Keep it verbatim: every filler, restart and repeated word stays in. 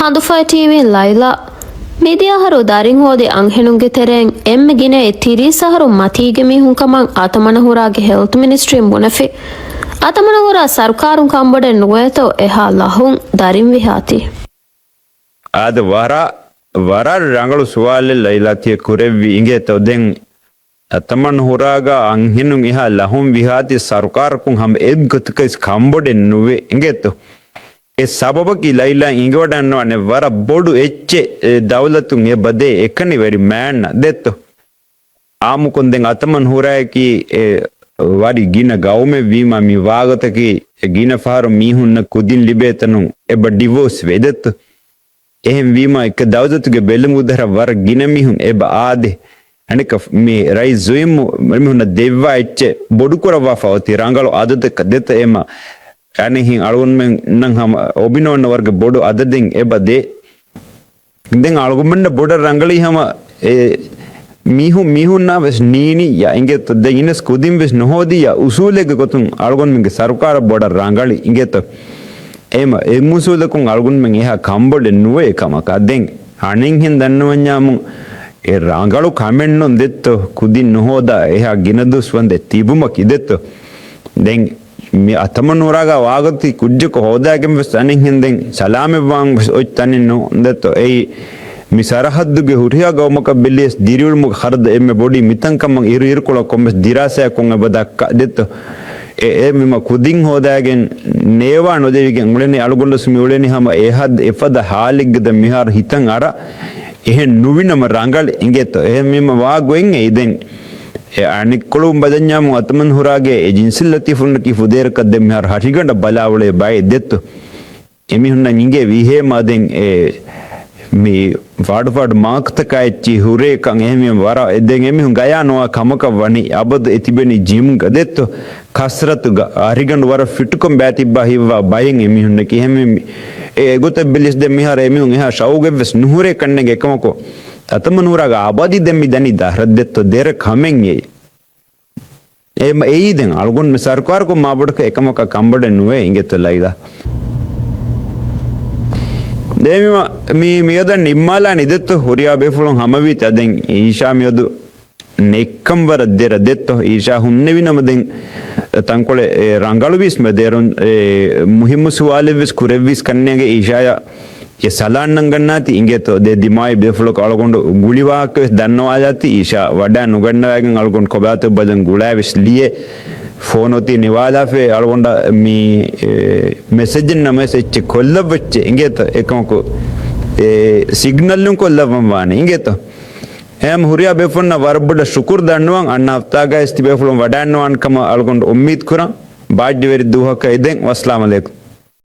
އަނދުފައި ޓީވީން ލައިލާ. މިދިޔަ އަހަރު ދަރިން ހޯދި އަންހެނުންގެ ތެރެއިން އެންމެ ގިނައީ ތިރީސް އަހަރު މަތީގެ މީހުން ކަމަށް އަތަމަން ހުރާގެ ހެލްތު މިނިސްޓްރީން ބުނެފި. އަތަމަން ހުރާ ސަރުކާރުން ކަންބޮޑެއް ނުވޭތޯ އެހާ ލަހުން ދަރިން ވިހާތީ. އާދެ، ވަރަށް، ވަރަށް ރަނގަޅު ސުވާލެއް ލައިލާ ތިޔަ ކުރެއްވި އިނގޭތޯ. ދެން އަތަމަން ހުރާގާ އަންހެނުން އެހާ ލަހުން ވިހާތީ ސަރުކާރަކުން ހަމަ އެއްގޮތަކަސް ކަންބޮޑެއް ނުވޭ އިނގޭތޯ. އެ ސަބަބަކީ ލައިލާ އިނގިވަޑަންނަވާނެ ވަރަށް ބޮޑު އެއްޗެއް އެ ދައުލަތުން އެބަ ދޭ އެކަނިވެރި މާންނަ ދެއްތޯ. އާއްމުކޮށް ދެން އަތަމަން ހުރާއަކީ އެ ވަރި ގިނަ ގައުމެއް ވީމާ މި ވާގޮތަކީ އެ ގިނަ ފަހަރު މީހުންނަށް ކުދިން ލިބޭ ތަނުން އެބަ ޑިވޯސް ވޭ ދެއްތޯ. އެހެން ވީމާ އެކަ ދައުލަތުގެ ބެލުމުގެ ދަށަށް ވަރަށް ގިނަ މީހުން އެބަ އާދޭ. އަނެކަ މި ރައީސް ޒުއިމް މީހުންނަށް ދެއްވާ އެއްޗެއް ބޮޑުކުރައްވާފަ އޮތީ ރަނގަޅު އަދަދަކަށް ދެއްތޯ. އެމަ އަނެއްހެން އަޅުގަނޑުމެންނަށް ހަމަ އޮބިނޯންނަ ވަރުގެ ބޮޑު އަދަދެއް އެބަ ދޭ. ދެން އަޅުގަނޑުމެންނަށް ބޮޑަށް ރަނގަޅީ ހަމަ އެ މީހުން މީހުންނާ ވެސް ނީނިއްޔާ އިނގޭތޯ. ދެން އިނަސް ކުދިން ވެސް ނުހޯދިއްޔާ އުސޫލެއްގެ ގޮތުން އަޅުގަނޑުމެންގެ ސަރުކާރަށް ބޮޑަށް ރަނގަޅި އިނގޭތޯ. އެމަ އެއް އުސޫލަކުން އަޅުގަނޑުމެން އެހާ ކަންބޮޑެއް ނުވޭ ކަމަކަށް. ދެން އަނެއްހެން ދަންނަވަންޏާމު އެ ރަނގަޅު ކަމެއް ނޫން ދެއްތޯ. ކުދިން ނުހޯދާ އެހާ ގިނަ ދުވަސް ވަންދެން ތިބުމަކީ ދެއްތޯ. ދެން މި އަތަމަން ހުރާގާ ވާގޮތީ ކުއްޖަކު ހޯދާގެން ވެސް އަނެއްހެން ދެން ސަލާމަތްވާން ވެސް އޮތް ތަނެއް ނޫން ދެއްތޯ. އެއީ މި ސަރަހައްދުގެ ހުރިހާ ގައުމަކަށް ބެލިޔަސް ދިރިއުޅުމުގެ ޚަރަދު އެންމެ ބޮޑީ މިތަން ކަމަށް އިރު އިރުކޮޅަށް ކޮންމެސް ދިރާސާއަކުން އެބަ ދައްކާ ދެއްތޯ. އެ އެ މިމަ ކުދިން ހޯދާގެން ނޭވާ ނުދެވިގެން އުޅެނީ އަޅުގަނޑުސް މި އުޅެނީ ހަމަ އެހައްދަ އެފަދަ ހާލެއްގެ ދަ މިހާރު ހިތަށް އަރާ އެހެން ނުވިނަމަ ރަނގަޅި އިނގޭތޯ. އެހެން މިމަ ވާ ގޮތް އެއީ ދެން. އެ އަނެއްކޮޅުން ބަލަންޏާމު އަތަމަން ހުރާގެ އެ ޖިންސި ލަތީފުންނަކީ ފުދޭރަކަށް ދެން މިހާރު ހަށިގަނޑަށް ބަލާ އުޅޭ ބައެއް ދެއްތޯ. އެމީހުންނަށް އިނގޭ ވީހޭ މާ ދެން އެ މި ފާޑު ފާޑު މާކްތަކާ އެއްޗި ހުރޭ ކަން އެހެންވީމަ ވަރަށް އެ ދެން އެމީހުން ގަޔާ ނުވާ ކަމަކަށް ވަނީ އަބަދު އެ ތިބެނީ ޖިމްގަ ދެއްތޯ. ކަސްރަތުގަ އަރިގަނޑު ވަރަށް ފިޓުކޮށް ބައިތިއްބާ ހިއްވާ ބައެއް އެމީހުންނަކީ. އެހެންވީމަ އެ އެގޮތަށް ބެލިޔަސް ދެން މިހާރު އެމީހުން އެހާ ޝައުގެއްވެސް ނުހުރޭ ކަންނޭނގެ އެކަމަކު އަތަމަން ހުރާގަ އަބަދީ ދެން މި ދަނީ ދަށްރަށް ދެއްތޯ ދެރަ ކަމެއް އެއީ. އެ އެއީ ދެން އަޅުގަނޑު މި ސަރުކާރަކުން މާބޮޑަކަށް އެކަމަކަށް ކަންބޮޑެއް ނުވޭ އިނގޭތޯ ލައިލާ. ދެން މި، މި، މިއަދަށް ނިންމާލާނީ ދެއްތޯ ހުރިހާ ބޭފުޅުން ހަމަވީތާ ދެން އީޝާ މިއަދު ނެއްކަން ވަރަށް ދެރަ ދެއްތޯ. އީޝާ ހުންނެވި ނަމަ ދެން ތަންކޮޅެއް އެ ރަނގަޅުވީސް މެ ދޭރުން އެ މުހިއްމު ސުވާލެއްވެސް ކުރެއްވީސް ކަންނޭނގެ އީޝާޔަށް އެ ސަލާން ނަންގަންނާތި އިނގޭތޯ. ދެ ދިމާވި ބޭފުޅަކު އަޅުގަނޑު ގުޅި ވާހަކަވެސް ދަންނަވާލާތި އީޝާ ވަޑާ ނުގަންނަވާގެން އަޅުގަނޑު ކޮބާތޯ ބަލަން ގުޅާވެސް ލިޔެ ފޯނު އޮތީ ނިވާލާފައި އަޅުގަނޑަށް މި، އެ، މެސެޖެއް ނަމަވެސް އެއްޗެއް ކޮށްލައްވައްޗޭ އިނގޭތޯ. އެކަމަކު އެ ސިގްނަލުން ކޮށްލައްވަން ވާނެ އިނގޭތޯ. އެހެން ހުރިހާ ބޭފުޅުންނަށް ވަރަށް ބޮޑަށް ޝުކުރު ދަންނަވަން. އަންނަ ހަފްތާގައި ވެސް ތިބޭފުޅުން ވަޑާންނަވާނެ ކަމަށް އަޅުގަނޑު އުއްމީދު ކުރަން. ބާއްޖަވެރި ދުވަހަކަށް އެދެން. ވައްސަލާމް އަލައިކުމް.